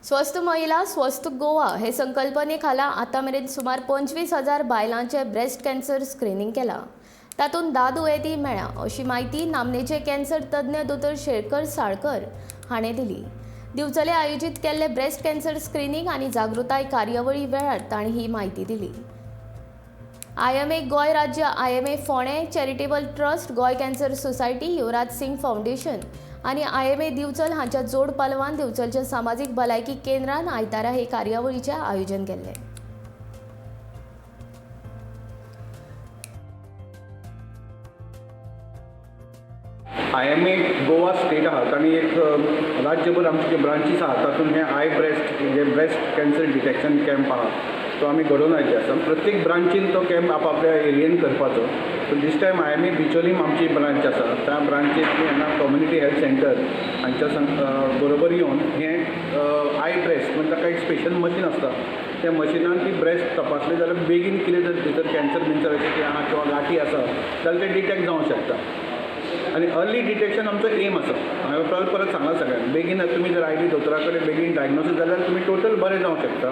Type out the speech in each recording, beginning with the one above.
स्वस्थ महिला स्वस्थ गोवा हे संकल्पने खाला आतां मेरेन सुमार 25,000 बायलांचे ब्रेस्ट कॅन्सर स्क्रिनींग केलां. तातूंत 10 दुयेंती मेळ्ळा अशी म्हायती नामनेचे कॅन्सर तज्ञ दोतोर शेरकर साळकर हाणें दिली. दिवचले आयोजीत केल्ले ब्रेस्ट कॅन्सर स्क्रिनींग आनी जागृताय कार्यावळी वेळार तांणी ही म्हायती दिली. आयएमए गोंय राज्य, IMA Phondem, charitable trust, Goem cancer society, Yuvraj Singh foundation आनी आयएमए दिवचल हांच्या जोड पालवान दिवचलच्या सामाजीक भलायकी केंद्रान आयतारा हे कार्यावळीचें आयोजन केल्लें. आयएमए गोवा स्टेट आहा तांणी एक राज्यभर आमचे जे ब्रांचीस आहा तातूंत हे I breast J breast cancer detection camp आहा तो आमी घडोवन हाडिल्ले आसा. प्रत्येक ब्रांचीन तो कॅम्प आपआपल्या एरियेन करपाचो. सो दीस टायम आयएमए बिचोलीम आमची ब्रांच आसा, त्या ब्रांचीन हांगा कम्युनिटी हेल्थ सेंटर हांच्या बरोबर येवन हें I breast म्हणजे ताका एक स्पेशल मशीन आसता, त्या मशिनान ती ब्रेस्ट तपासली जाल्यार बेगीन कितें जर भितर कॅन्सर बिन्सर अशें कितें आहा किंवा गांठी आसा जाल्यार तें डिटेक्ट जावंक शकता. आनी अर्ली डिटेक्शन आमचो एम आसा. हांवें परत परत सांगलां सगळ्यांक, बेगीन तुमी जर आयली दोतोरा कडेन बेगीन डायग्नोसीस जाल्यार तुमी टोटल बरें जावंक शकता,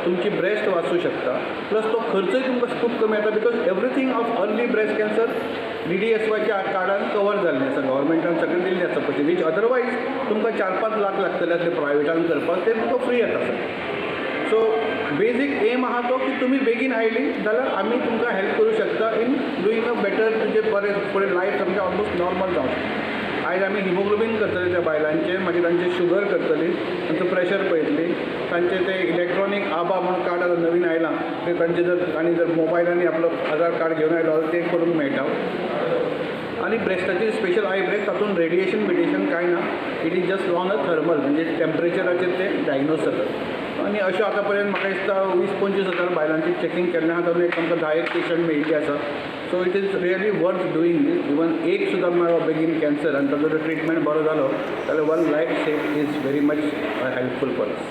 तुमची ब्रेस्ट वाचूं शकता, प्लस तो खर्चय तुमकां खूब कमी येता because everything of early breast cancer डीडीएसवायच्या कार्डान कवर जाल्लें आसा, गव्हर्मेंटान सगळें दिल्लें आसा पयशे, which otherwise तुमकां 4-5 लाख लागतले आसले प्रायवेटान करपाक, ते तुमकां फ्री येता सगळें. सो बेजीक एम आहा तो की तुमी बेगीन आयली जाल्यार आमी तुमकां हेल्प करूं शकता इन डुईंग अ बेटर, तुजें बरें फुडें लायफ सामकें ऑलमोस्ट नॉर्मल जावंक शकता. आयज आमी हिमोग्लोबीन करतले त्या बायलांचें, मागीर तांचें शुगर करतली, तांचो प्रेशर पळयतली, तांचें तें इलेक्ट्रॉनीक आबा म्हणून कार्ड आतां नवीन आयलां तें तांचें जर आनी जर मोबायलांनी आपलो आधार कार्ड घेवन आयलो जाल्यार तें करूंक मेळटा. आनी ब्रेस्टाचेर स्पेशल I breast, तातूंत रेडिएशन बिडिएशन कांय ना, it is just on a thermal म्हणजे टेम्परेचराचेर तें डायग्नोज जाता. आनी अशें आतां पर्यंत म्हाका दिसता 20-25 हजार बायलांचें चॅकींग केल्लें आहा, तातूंत एक आमकां 10 एक पेशंट मेळिल्ले आसा. So it is really worth doing this. Even एक सुद्दां मेळ्ळो बेगीन कॅन्सर आनी ताजो जर ट्रिटमेंट बरो जालो जाल्यार one life save is very much helpful for us.